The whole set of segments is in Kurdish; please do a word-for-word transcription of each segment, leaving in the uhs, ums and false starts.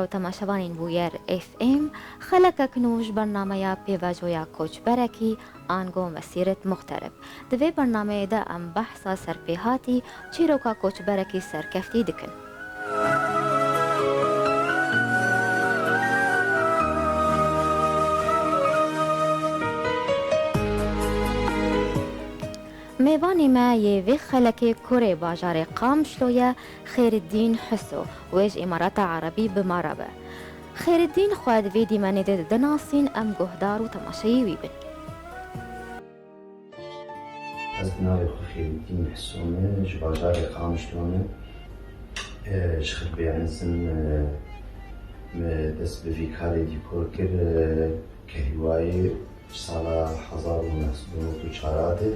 Temaşevanên Bûyer F M, xelekek nû ji bernameya pêvajoya koçberekî ango mesîret muxterib. Di vê bernameyê de em behsa serpêhatî çîroka koçberekî serkeftî dikin. Mêvanê me yê vê xelekê kurê bajarê Qamişlo ye, Xêriddîn Hiso, wê ji Îmarata Erebî bi me re be. Xêriddîn xwe di vê dîmenê de dinasîn, em guhdar û temaşeyî wî bin. Ez bi navê xwe Xêriddîn Hiso me, ji bajarê Qamişlo me. E, ji Xirbêyezin, e, me dest bi vî karê dîkor kir, e, kehîwayê. Ji sala hezar û neh sed û nod û çar de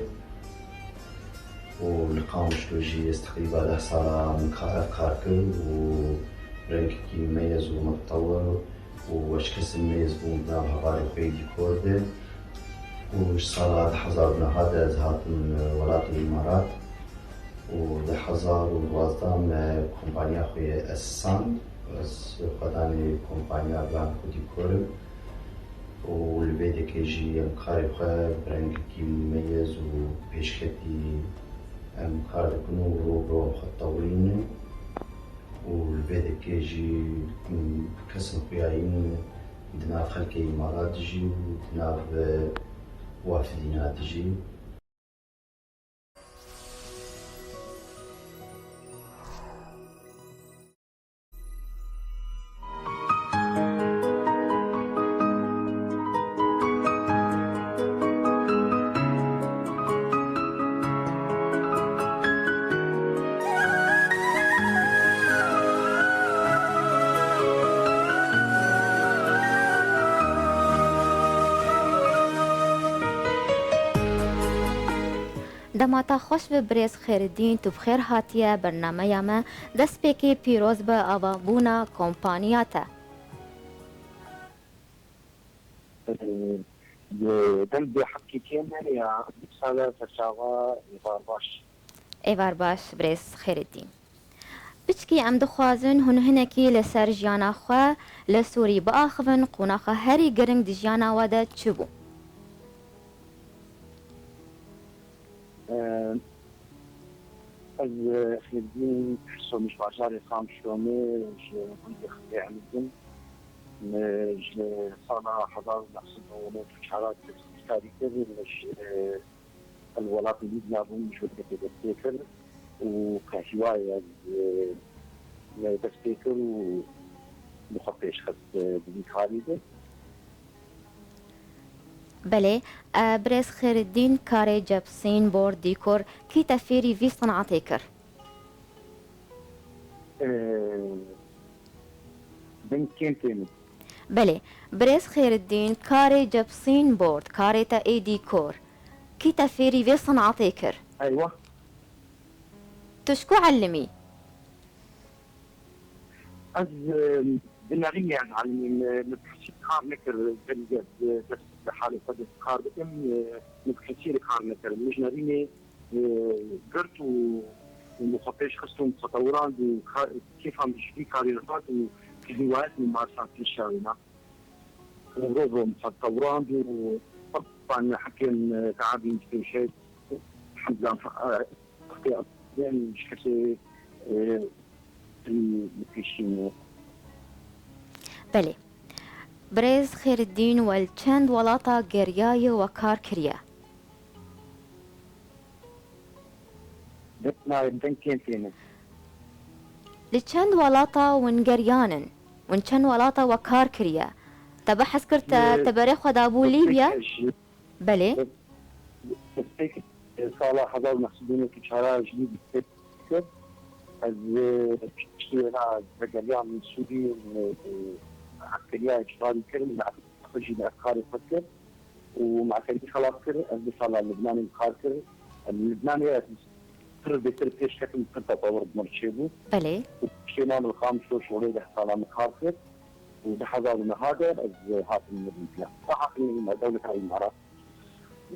û li Qamişlo jî ez teqrîba deh sala min ka-, ev kar kir û rengekî meyez û mutewir û weşkesên meyez bûn di nav hevalê xwe yê dîkor de û ji sala du hezar û neh de ez hatim welatê Îmarat. û du hezar û duwazdeh me kompanya xwe yê esisand. Ez xwedanê kompanya Blanco Dîkor im û li vê dekê jî em karê xwe bi rengekî meyez û pêşketî em kar dikin û rû bi rû em xwe tewirînin û li vê dekê jî, m, kesên xweyayîn di nav xelkê Îmarat dijî û di nav, e, wafidîna dijî. Dema te xweş be birêz Xêriddîn, tu bi xêr hatiye bernameya me. Destpêkê pîroz be avabûna kompaniya te. Dem bê heqîtiyê me ya sala serçava êvar baş. Êvar baş birêz Xêriddîn. Piçkî em dixwazin hûn hinekî li ser jiyana xwe li Sûrî biaxivin, qonaxa herî giring di jiyana we de çi bû? Ee, ez, e, Xêrdîn Hiso me, ji bajarê Qamişlo me, ji gundê Xirê Emîzin. Me ji sala hezar û neh sed û nod û çar karî kir, me ji, e, li welatê Lîbna bûm, ji wê destê kir û qehwayê ez, e, me dest pê kir û bi xwe pêş xist, e, di vî karî de. Belê, e, birêz Xêriddîn, karê cebsîn, bor, dîkor, kî te fêrî vî senatê kir? E, deng kêm tê min. Belê, birêz Xêriddîn, karê cebsîn, bord, karê te ê dîkor, kî te fêrî vê senatê kir? Eywa. Tu ji ku elimî? Ez, e, di nerînê ez elimîm, e, min kesî kar nekir, gelî ez, e, dest bi halê xwe de kar bikim, e, min kesî li kar nekir. Min ji nerînê, e, girt û, û min xwe pêş xist û min xwe tewirand û ka-, kêfa min ji vî karî re hat û kî hîwayet min marsa pêşa wîna. Û rov rov min xwe tewirand û qurban hekên, e, teabîn pêşe hemdan, e, Wextê em ji kesê, e, li pêşî me. Belê. Birêz Xêriddîn, we li çend welata geriyaye we kar kiriye? Nayê, deng kêm têne. Li çend welata win geriyan in? Win çend welata we kar kiriye? Te behs kir te, e, te berê xwe dabû Lîbya? Belê. Destpêk, e, sala hezar û neh sed û nod û çar ji Lîbya kir. Ez, e, piştî wêna vegeriyam Sûrî, e, e, eskeriyayê çivarî kir, me xwe jî li efkarê xwe kir û me eserî xelas kir. Ez du sala li Libnanê kar kir. Li Libnanê ez pir bêtir pêş ketim, pir tetewir bi min çêbû. Belê. Û piştê me li Qamişlo şolê deh sala min kar kir û di hezar û neh de ez hatim Lîbya. Hatim dewleta Îmarat.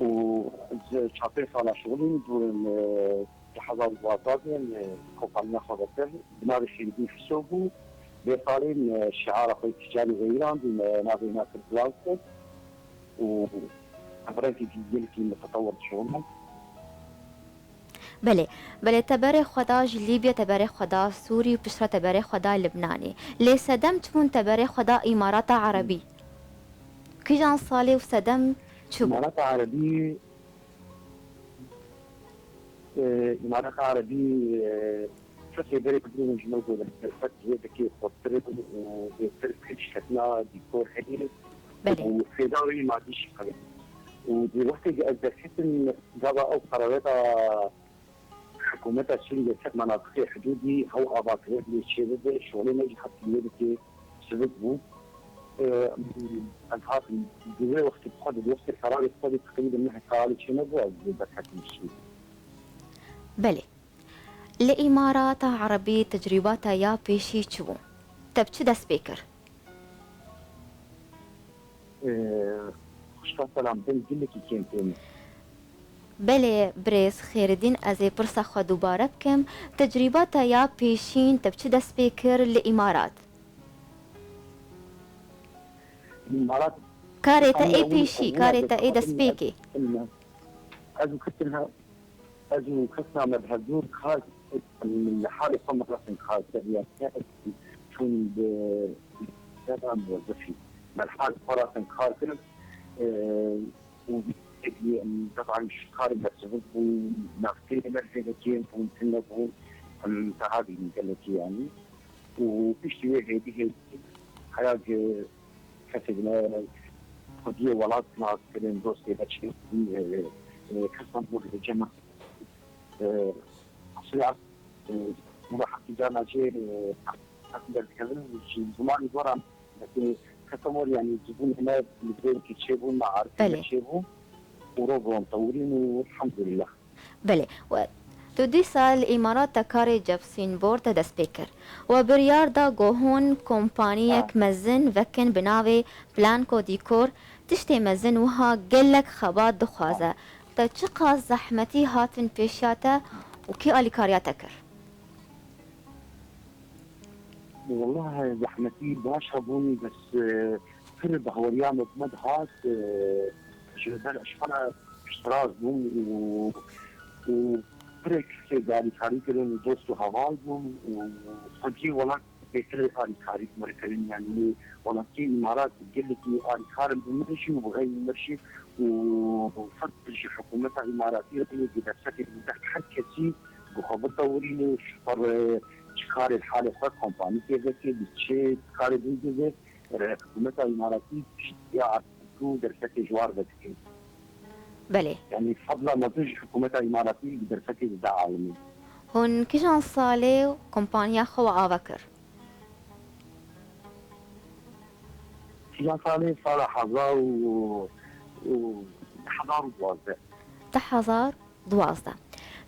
û ji çar pênc sala şixulîm, dû, e, du hezar û duwazdeh de, e, kompaniya xwe vekir, bi navê Xêrîdîn Hiso bû. Vê salê me şiara xwe Tîcanî veyirand û me navê na kir Glasgow û ev rengekî gelekî mutetewir dişuxulin. Belê, belê, te berê xwe da ji Lîbya, te berê xwe da Sûrî û piştre te berê xwe da Libnanê. Lê sedem çi bûn te berê xwe da Îmarata Erebî? Kîjan salê û sedem çi bû? Îmarata Erebî, e, Îmarata Erebî, e, kesê berê ku bûn ji me got, derfet wê dikê xurtir û bêtir pêşketina dîkor heye. Belê. Û fêda wê madî jî qewî. Û di wextê ku ez derketim, gava ew qerareta hikûmeta Sûriyê ser menatiqê hidûdî hew avakirin lê çêbibe, şolê me jî heft wê dikê sivik bû. Ee, Em hatin di wê wextê bi xwe de, di wextê qerarê xwe de teqrîben neh salê çênebû, ez derketim Sûriyê. Belê. Li Îmarata Erebî tecrîba te ya pêşî çi bû? Te bi çi dest pê kir? Ee, Xwişka selam, deng gelekî kêm tê min. Belê birêz Xêridîn, ez ê pirsa xwe dubare bikim. Tecrîba te ya pêşîn te bi çi dest pê kir li Îmarat? Îmarat, Karê te ê pêşî, karê te ê destpêkê? Ez û kesên he-, ez û kesna me bi hevdû kar, li halê xwe me rastin kar kir, yani ne ez çûn bi, ne ben muwezzefî. Me li halê xwe rastin kar kirin, e, û êdî, em, teban ji karê me sivik bû, navtê me jê vekê bûn, tune bûn, em, teha bîn gelekî, yani. Û piştî wê hêdî hêdî heya kesê bine xwediyê welat nas kirin, dostê me çêbûn, e, e, kesan bû li cem e, Asya, e, murahetî dana jê, e, derdikevin ji zimanî gora, e, kesan bû, yani zibûnê me li vê yekê çêbû, me arifê me Belê. çêbû û rov ron tewirîn û elhamdulillah. Belê. We, tu dîsa li Îmarata karê cevsînbor te dest pê kir. We biryar da ku hûn kompaniyek Ha. mezin vekin bi navê Blanco Dîkor, tiştê mezin wiha gelek xebat dixwaze. Ha. Te çiqas zehmetî hatin pêşiya te û kî alîkariya te kir? Wallahî zehmetî baş hebûn, bes, e, pir bahweriya me bi me dihat, e, ji ber ji xwe re piştrast bûm û, û pirek kesê alîkarî kirin û dost û heval bûn û xwediyê welat bêtir alîkarî bi me re kirin. Yani welatiyê Îmarat gelekî alîkar in bi me jî û bi xeyrî me jî û fetr ji hikûmeta Îmaratî re yê bi derfetê bi her kesî bi xwe bitewirîne û ji xwe re ji karê li halê xwe kompanî têvekê, bi çi karê din divê, hikûmeta Îmaratî piştî ya artî û derfetê ji war vedike. Belê. Yani fadla mezin ji hikûmeta Îmaratî bi derfetê dide alimê. Hûn kîjan salê kompaniya xwe we ava kir? Kîjan salê? Sala hezar û, û hezar û duwazdeh. Du hezar duwazdeh.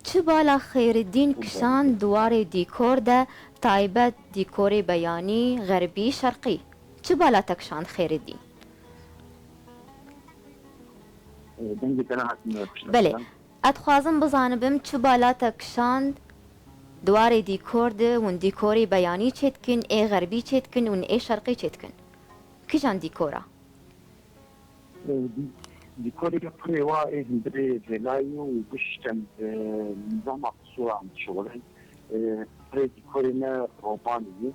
Çi bala Xêridîn kişand di warê dîkor de, taybet dîkorê beyanî, xerbî, şerqî? Çi bala te kişand Xêridîn? E, dengê te nehatine xweş Belê. Ez dixwazim bizanibim çi bala te kişand di warê dîkor de, hûn dîkorê beyanî çêdikin, ê xerbî çêdikin, hûn ê şerqî çêdikin? Kîjan dîkora? E, dî-, dîkorê pir ê wa ê hundirê vêlayî û giş çend, e, nîzama qisûran dişuxulin. E, pir ê dîkorê me romanî ye.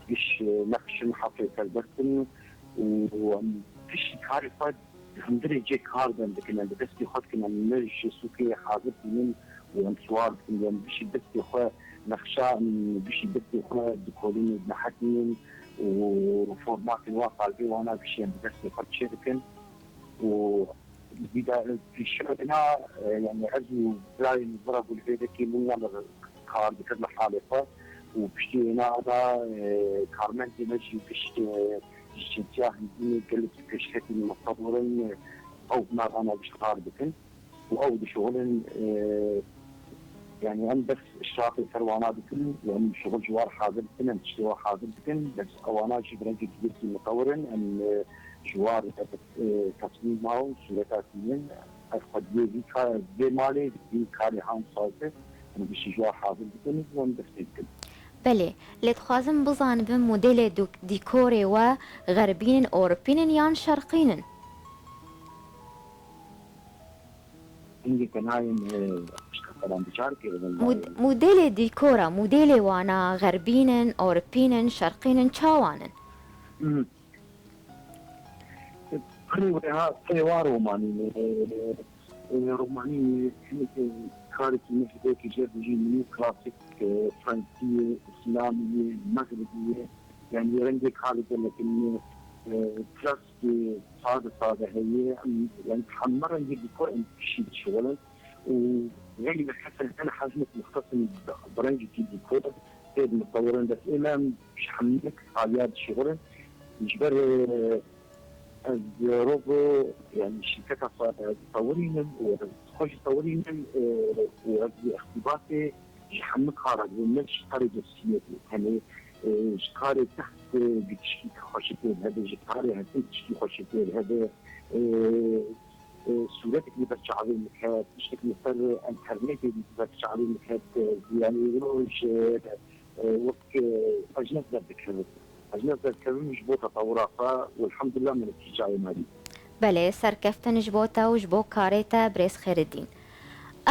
Giş, e, nexşin, hefê serbest in û em piştî karê xwe di hundirê cê kar ben dikin. Em bi destê xwe dikin. Em ne ji sûkê hazir tînin û em siwar dikin. Em gişî destê xwe nexşa, em gişî destê xwe dikolînin, dinehetînin û formatên wan, qalbê wana gişî em bi destê xwe çê dikin û dîda pîşa dina, e, yani ez û birayên min re bû li vê dekê min ya li kar dikir li halê xwe û piştî wêna da, e, karmendê me jî gişt, e, ji cinsiya hindî gelekî pêşketî min re bûrin, e, ew binadana gişt kar dikin. û ew dişuxulin, e, yani em bes işrafê ser wana dikin û em şuxul ji war hazir dikin, em tiştê war hazir dikin, bes ewana jî bi rengekî yekî mitewir in, em, e, ji war, e, tesmîma û sûreta tînin, ev xwediyê vî ka-, vê malê, vî karê han saz de, em giştî ji war hazir dikin û em destê dikin. Belê, lê dixwazim bizanibim modêlê dû-, dîkorê we xerbîn in, ewropîn in yan şerqîn in? Hingê te nayên, e, pişta selam biçar kê, Mud-, modêlê dîkora, modêlê wana xerbîn in, ewropîn in, şerqîn in, çawan in? Mhm. Pirê wê ha, pirê wa romanî ne. E, e, romanî ne, hinek, e, karekî ne, hinek jê dijî nî klasîk, e, fransî ye, îslamî ye, mexribî ye. Yani rengê karê gelek in, e, klasikê sade sade heye. Em, yani hemû rengê dîkor em kişî dişixulin. Û rengê me kesin hene hejmek muxtesin bi rengekî dîkor. Tê di mitewirin dest ê me em ji hemû aliyê dişixulin. Ji ber, e, ez robo, yani şîrketa xwe ditewirînim û ez xwe jî tewirînim, e, û ez bi îqtîbatê ji hemû kara dibim, ne ji karê destiyê tenê, e, ji karê text, e, bi tişkî xweşik tê hebe, ji karê hesê tişkî xweşik tê hebe, e, e, sûretek li ber çavê min ket, tiştek li ser enternetê li ber çavê min ket, e, yani roj, e, e, wek, e, ejnes derdikevin. Ejnes derdikevin ji bo tetewira xwe û elhamdulillah min netîcayê me dît. Belê, serkeftin ji bo te û ji bo karê te birêz Xêriddîn.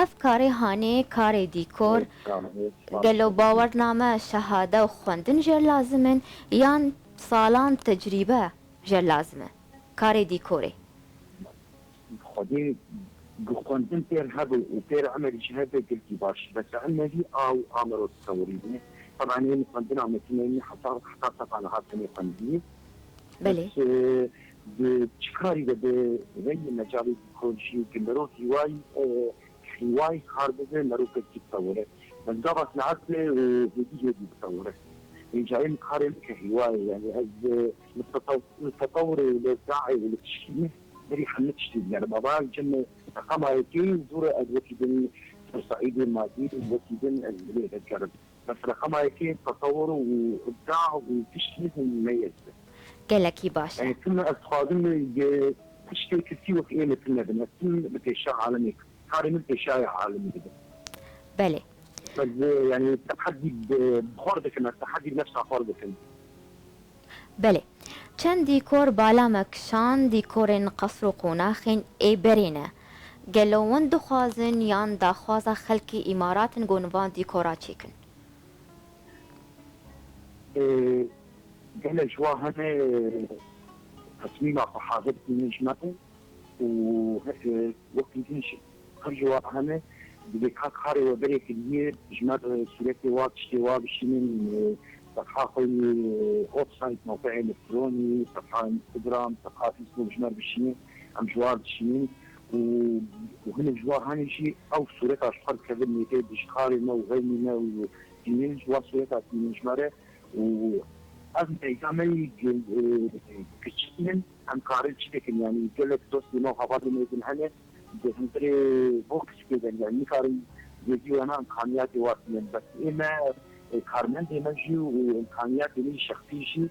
Ev karê hanê, karê dîkor, Evet, sağ ol, evet, sağ ol. Gelo bawername, şehade û xwendin jê lazim in yan salan tecrîbe jê lazim e? Karê dîkorê. Xwedê bi xwendin pêr hebe û pêr emelî jî hebe gelkî baş. Bes emelî a û a mero ditewerîne. Teban ên xwendina me tune nî heta, heta seba niha tenê xwendinê. Belê. Bes, e, bi çi karî de bi vengê mecalê dîkor jî ki mero hîwayî, e, hîwayî kar bibe, mero gelkî bitewire. Bes gava sinehet be û hêdî hêdî bitewire. Ê cayê min karê min ke hîwa ye, yani ez, e, li tetew-, li tetewirê û li îbdaê û li tişkî me berî hemû tiştî digerim. Ava cem reqema yekê zû re ez wekî din ser saîdê madî, wekî din ez dilê vedigerim. Bes reqema yekê tetewir û îbda û tiştî hûn meyez be. Gelekî baş e. Yani tim ez dixwazim, e, tiştê kesî wek ê min tune bin. Ez tim bi pêşa alemê, karê min pêşayê alemê dibim. Belê. Ez, e, yani, tehedî bi, bi xwe dikim, ez tehedî bi nefsa xwe dikim. Belê. Çend dîkor bala me kişand, dîkorên qesr û qonaxên ê berê ne. Gelo win dixwazin yan daxwaza xelkê Îmarat in ku hûn van dîkora çêkin? E, gelek ji wa hene, e, tesmîma xwe hazir dikînin ji me re. û, e, wekî din jî her ji wa hene, divê ka karê we berê kiriyê, ji me re sûretê wa, tiştê wa bişînin, e, sefha xwe yê, e, website, mewqeya elektronî, sefha Instagram, sefha Facebook ji me re bişînin, em ji wa dişînin û, û hinek ji wa hene jî ew sûreta ji xwe dikevin nêtê ji karê me û xeynî me û tînin ji wa sûreta tînin ji me re û ev meyda me yî gi-, e, giçîn in. Em karin çi bikin, yanî gelek dostê me û hevalên me din hene, di hundirê boxê de ne, yanî nikarin zêdî wena îmkaniyatê wa tînin. Bes ê me, e, karmendê me jî û îmkaniyatê me yî şexsî jî,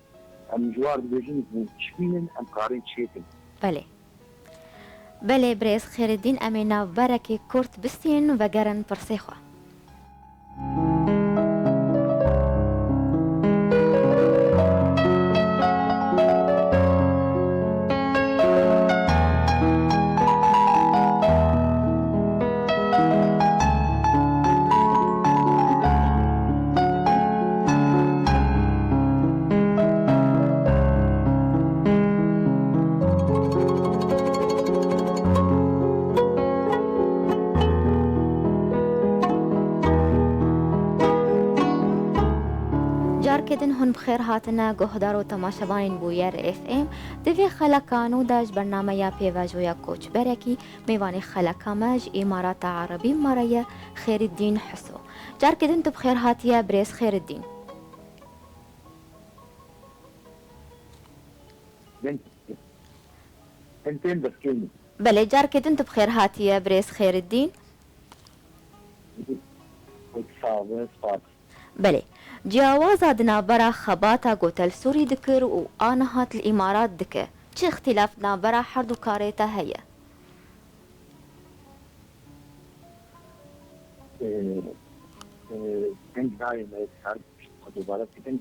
em ji war dibêjin, hûn çi bînin, em karin çêkin. Belê. Belê birêz Xêriddîn, em ê navberekê kurt bistînin û vegerin pirsê xwe. Carkê din hûn bi xêr hatine, guhdar û temaşevanên Bûyer F M. Di vê xeleka nû de ji bernameya pêvajoya koçberekî mêvanê xeleka me ji Îmarata Erebî me re ye, Xêriddîn Hiso. Carkê din tu bi xêr hatiye, birêz Xêriddîn. Belê, carkê din tu bi xêr hatiye, birêz Xêriddîn. Belê. Ciyawaza di navbera xebata ku te li Sûrî dikir û aniha li Îmarat dike, çi îxtîlaf di navbera her du karê te heye? Ee, e, deng dayê me, her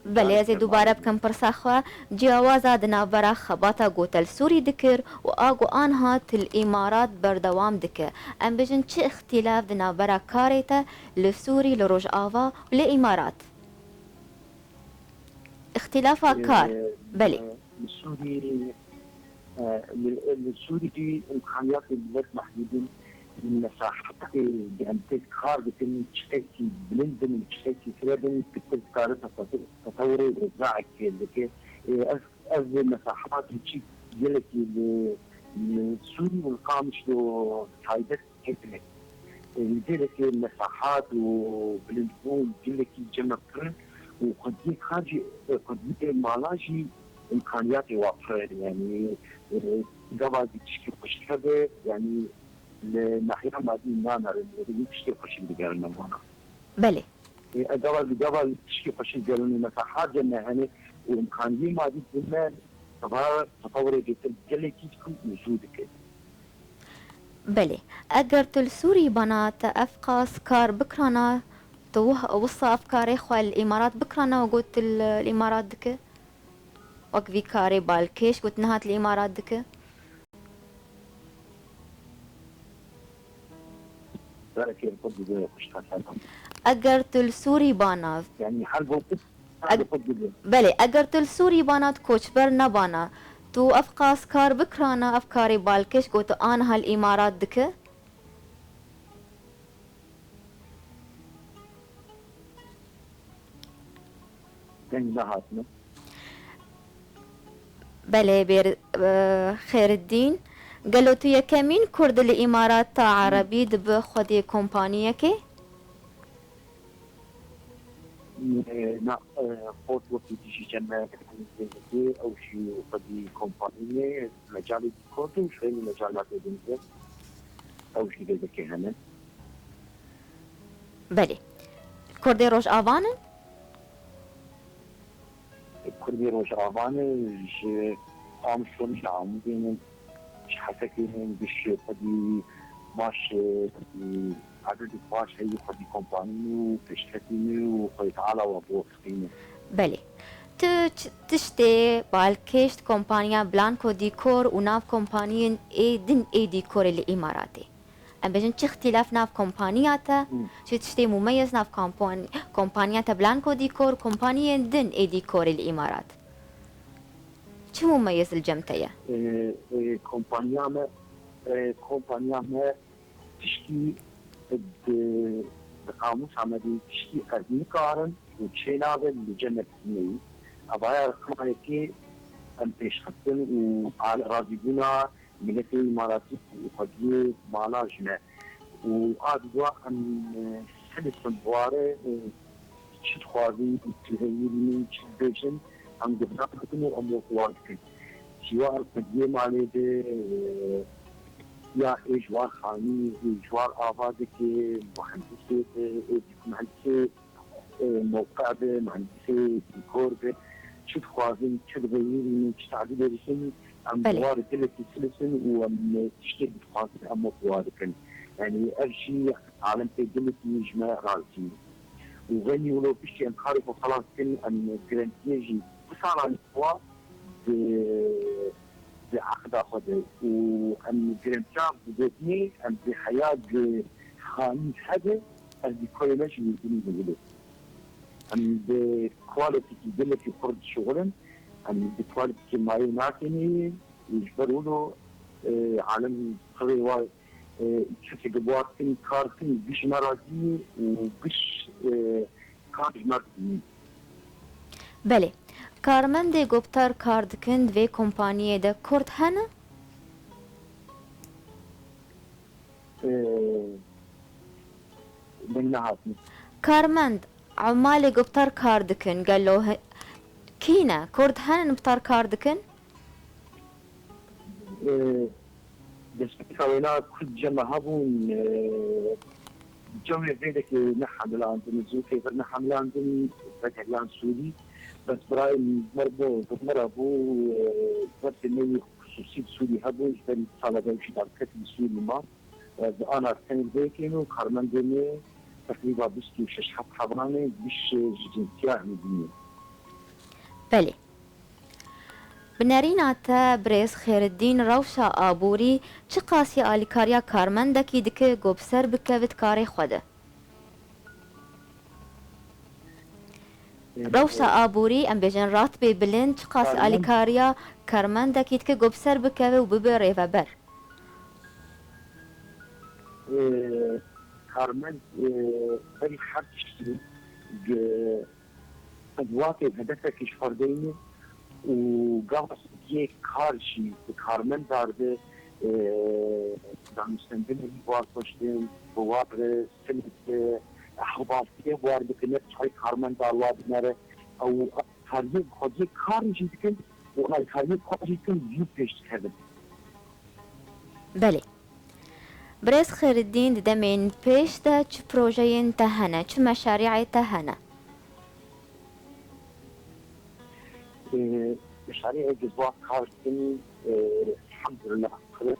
Belê, ez ê dubare bikim pirsa xwe. Ciyawaza di navbera xebata ku te li Sûrî dikir û a ku aniha tu li Îmarat berdewam dike. Em bêjin çi îxtîlaf di navbera karê te li Sûrî, li Rojava û li Îmarat? Îxtîlafa kar. Belê. Li Sûrî, e, li, li Sûrî îmkaniyatê millet mehdûd in. Mesahetê em tê kar dikin, çiqekî bilind bin û çiqekî fire bin, pitir dikare tefewurê zaek fêr dike. Ê, ev, ev mesahat û çî gelekî li, li Sûrî û li Qamişlo taybet hevdine. Ê, li gelekê mesahat û bilindbûn gelekî cem e pir û xwediyê kar jî, xwediyê mala jî îmkaniyatê wa pir e. Yanî, e, gava zî tişkî xweşik hebe, yanî li nahiya madî nanerin, li wî tiştê xweşik digerin wana. Belê. E, gava zî, gava zî tişkî xweşik gerin, mesela harce me hene û îmkaniyê madî dime, teva, teva were bêtir gelekî dikin û zû dikin. Belê. Eger tu li Sûrî bana te ev qas kar bikirana, tu wih-, wisa ev karê xwe li Îmarat bikirana û got tu li, li Îmarat dike? Wek vî karê balkêş got niha tu li Îmarat dike? Belkî li xwe dibê xweşik e. Eger tu li Sûrî bana. Yanî her got Eg-, belê, eger tu li Sûrî bana, tu koçber nebana, tu ev qas kar bikirana, ev karê balkêş got tu aniha li Îmarat dike? Deng nehatine. Belê, bêr, e, Xêriddîn. Gelo tu yekemîn Kurd li Îmarata Erebî dibe xwedî kompaniyekê? Na, e, Xort wekî dijî cem me, ew jî xwedî kompaniyê, mecalê dîkor û ji xeynî mecalatê din de ew jî vê vekê hene. Belê. Kurdê Rojava ne? Kurdê Rojava ne, ji Qamişlo ne, ji Amûdê ne, ji Hesekê ne, giş xwedî baş, e, ededek baş heyî xwedî kompanî ne û pêşketî ne û Xwedê Teala wa biwefqîne. Belê. Tu ç-, tiştê balkêş di kompaniya Blanco Dîkor û nav kompaniyên ê din ê dîkorê li Îmaratê? Em bêjin çi îxtîlaf nav kompaniya te, Hmm. çi tiştê mumeyez nav kompan-, kompaniya te Blanco Dîkor, kompaniyên din ê dîkorê li Îmarat? Çi mumeyez li cem te ye? Ee, e, kompaniya me, e, kompaniya me tişkî di, di qamûsa me de tişkî ez nikarim û çênabe li cem me tîneyî. Evaya riqmayekê em pêşxistin û al-, razîbûna miletê îmaratî û xwediyê mala ji me. Û a diwa em, e, silisin bi ware, e, çi dixwazin, çi heyî dînin, çi dibêjin, em guhdar dikin û em wek wan dikin. Siwa em xwediyê malê de, e, ya ê ji wan xanî, ê ji wan ava dike, muhendisê be, ê dî-, muhendisê e, mewqe be, muhendisê dîkor be, çi dixwazin, çi diveyirînin, çi tadîlê dikin, em Belê. bi war gelekî silisin û em tiştê dixwazin, em wek wa dikin. Yanî ev jî alem pê gelekî ji me razî. Û venî wilo piştî em karê xwe xelas dikin, em girentiyê jî du salan wa di, di eqda xwe de û em girentiya bi gotinê em bi heya di xanî hebe, ez dîkorê me jî wî dinî dibînim. Em bi quality-kî gelekî xurt dişuxulin, em bi quality-kî mayî nakin û ji ber wilo, e, alem xirê wa, e, çi ki bi wa dikin, kar dikin, giş me razî û giş, e, kar ji me dibînin. Belê. Karmendê ku bi te re kar dikin di vê kompaniyê de Kurd hene? Ee, deng nehatî. Karmend, emalê ku bi te re kar dikin, gelo he-, kî ne? Kurd henin bi te re kar dikin? Ee, destpêka wêna Kurd cem me hebûn, e, cem wê vêdekê nehemilandin, zû fêvir nehemilandin, vegeryan Sûrî. Bes birayê min bo, bi min re bû, e, destê me yê xusûsî bi Sûrî hebûn, ji berî sala dewşî de bi ketî Sûrî ma. Ez ana tenê vêkên û karmendê me, Teqrîba bîst û şeş heb hebanê, giş ji cinsiya hindî ne. Belê. Bi nerîna te birêz Xêriddîn, rewşa aborî çiqasî alîkariya karmendekî dike ku bi ser bikeve di karê xwe de? Rewşa aborî, em bêjin ratibê bilind, çiqasî alîkariya karmendekî dike ku bi ser bikeve û bibe rêveber? Karmend berî her tiştî qedwatê hedefekî ji xwe deyne û gava yê kar jî bi karmendar de danûstendinê wî war xweştin, bi war re silk, ehwaltiyê war dikine, çay karmendar wa dinere. Ew kariyê xwediyê karê jî dikin û alîkariyê xwe jî dikin zû pêş dikevin. Belê. Birêz Xêriddîn, di demên pêş de çi projeyên te hene, çi meşarî'ê te hene? Meşarî'ê gizwa kar dikin, elhamdulillah kirin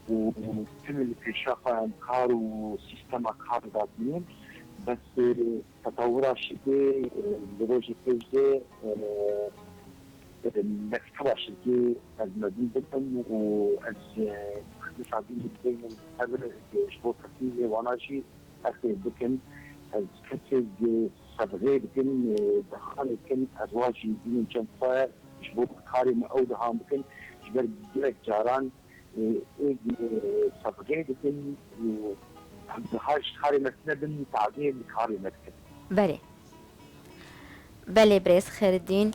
û tim li pêşa xwe em kar û sîstema kar dadînin. Bes tetewira şidê li rojê pêş de mekteba şidê ez mezin bikim û ez dîsa dînî bibêjim hev ji bo teklîfê wana jî erkê bikin. Ez kesê sebxê dikim, dihanê dikim, ez wa jî dînim çend xwe ji bo karê me ew dihan bikin. Ji ber gelek caran ê sebxê dikin û em diha ji karê me tine bin, tadê li karê me dikin. Belê. Belê birêz Xêriddîn,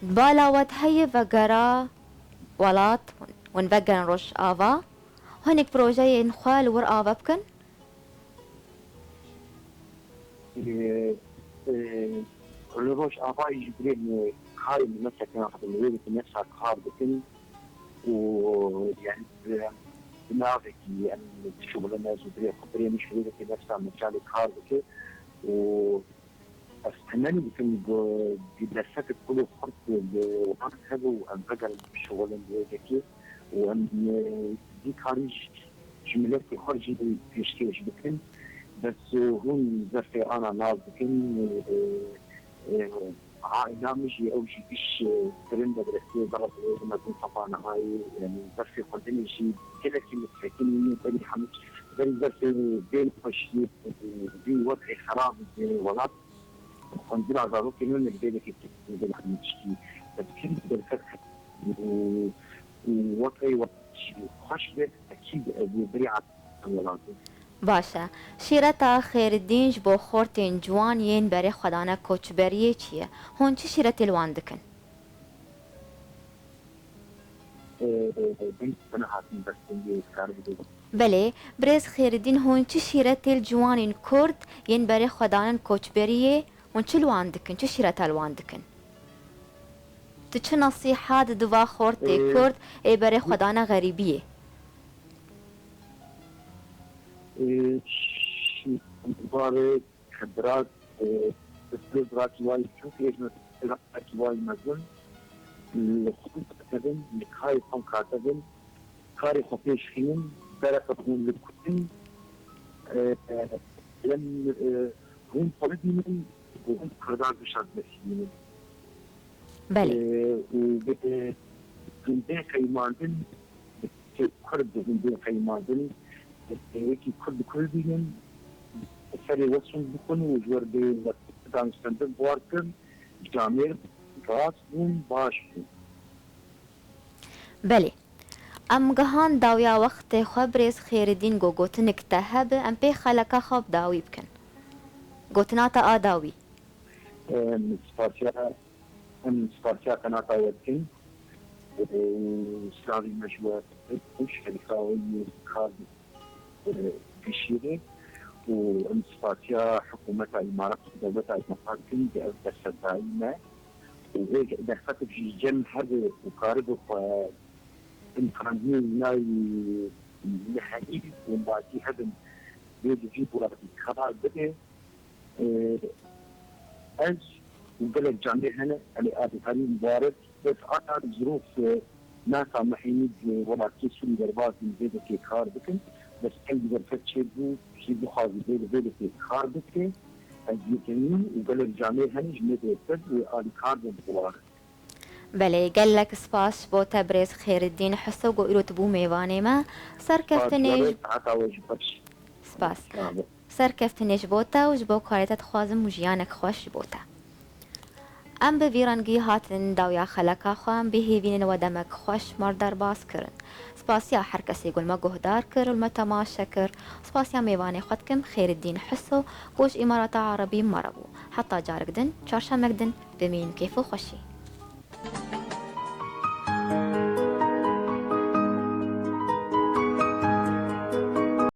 bala we heye vegera welat, hûn vegerin Rojava, hinek projeyên xwe li wir ava bikin? Li Rojavayê jî birê karê me sekina xwe wê dikin, nefsa kar dikin û yani bi navekî em dişuxulin ez û birê xwe birê min ji wê dikin, nefsa mecalê kar dike û ez temenî dikim ku derfetek kul û xurt li wan hebe û em vegerin bişuxulin bi wê yekê û em vî karî ji miletê xwe jî pêşkêş bikin. Bes hûn zerfê ana nas dikin, aîla min jî ew jî giş kirin de direstê bera mezin sefa nihayê, yani zerfê xwedinê jî gelekî min sekinî berî hemû berî zerfê bê nexweşiyê vî wez'ê xerab di welat. Xwendina zarokên min li vê yekê tiştî dikin derfet û wek ey wek jî xweş be, ekîd ez ê birî welatê. Baş e. Şîreta Xêriddîn ji bo xortên ciwan yên berê xwe dane koçberiyê çi ye? Hûn çi şîretê li wan dikin? Belê, birêz Xêriddîn, hûn çi şîretê li ciwanên Kurd yên berê xwe danin koçberiyê, hûn çi li wan dikin, çi şîreta li wan dikin? Tu çi nesîhat di va xortê Kurd ê berê xwe dane xerîbiyê? Barê Xebirat, e, bi pir zirakî wayî çûk êjme zirakî wayî mezin, li xwe katebin, li karê xwe katebin, karê xwe pêş xînin, bereke hûn li ku in, e, e, lem, e, hûn xwe bibînin û hûn Kurdan bi şazdesî bînin. Belê. E, û bi, e, gundê qeymandin, Kurd di gundê qeymandin, wekî Kurd bi Kurd bînin, serê we sund bixwin û ji wer bê danûstendin bi war kirin, camêr rast bûn, baş bûn. Belê. Em gihan dawiya wextê xwe, birêz Xêriddîn, go gotinik te hebe, em pê xeleka xwe bi dawî bikin. Gotina te a dawî. Em spasiya, em spasiya qenata we dikin. Û slavî me ji we, ji xelîfa we yê kar gişî re û em spasiya hikûmeta Îmarat û dewleta Îmarat dikin, di ev derfetdayî me û ê derfetek jî cem hebe û karibe xwe imkandinê wînayî nihenî û madî hebin, bê di vî welatî kar bide. Ez û gelek camêr hene, em ê alîkarî mubarek, bes aya zirûf, e, nasamihînî di welatiyê Sûrî derbas bin vê dekê kar bikin û Destpêk derfet çêbû, kî bixwazî bê li vê destê kar bike, ez yekemîn û gelek camêr hene ji me bêtir wê alîkar be bi xwarin. Belê, gelek spas ji bo te birêz Xêriddîn Hiso ku îro tu bû mêvanê me. Serkeftinê Spas, ji saeta we jî xweş. Spas. Sağ ol. Serkeftinê ji bo te û ji bo karê te dixwazim û jiyanek xweş ji bo te. Em bi vî rengî hatin dawiya xeleka xwe, em bihêvînin we demek xweş mar derbas kirin. Spasiya her kesê ku li me guhdar kir û li me temaşe kir. Spasiya mêvanê xwe dikim, Xêriddîn Hiso, ku ji Îmarata Erebî me re bû. Heta carek din, çarşemek din, bimînin kêf û xweşî.